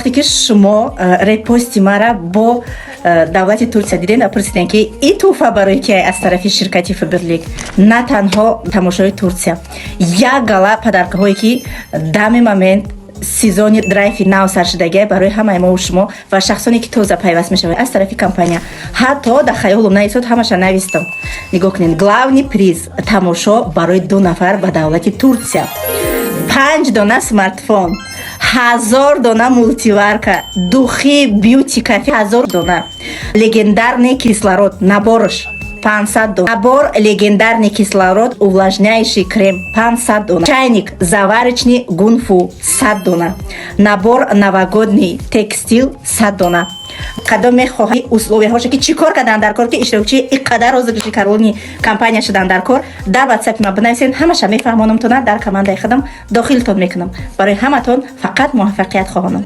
Вақте ки шумо репости мара бо давлати Турсия дидем ва пурсидем, ки и тӯҳфа барои ки аз тарафи ширкати Фаберлик, на танҳо тамошои Турсия, як гала подаркаҳое, ки дами момент сезони драйфи нав саршудагия барои ҳамаи мову шумо ва шахсоне, ки тоза пайваст мешавад аз тарафи компания. Ҳатто дар хаёлум наистод, ҳамаша навистам. Нигоҳ кунед: главный приз, тамошо барои ду нафар ба давлати Турсия, панҷ дона смартфон, 1000 дона мультиварка, духи Бьюти Кафе 1000 дона, легендарный кислород наборш 500 дона, набор легендарный кислород увлажняющий крем 500 дона, чайник заварочный Гунфу 100 дона, набор новогодний текстил 100 дона. Кадом мехоҳӣ, условияҳоша, ки чӣ кор кардан дар кор, ки иштирокчии ин қадар розыгрыши калони компания шудан дар кор, дар ватсапи ман бинависед, ҳамаша мефаҳмонамтона, дар командаи худам дохилтон мекунам. Барои ҳаматон фақат муваффақият хоҳонам.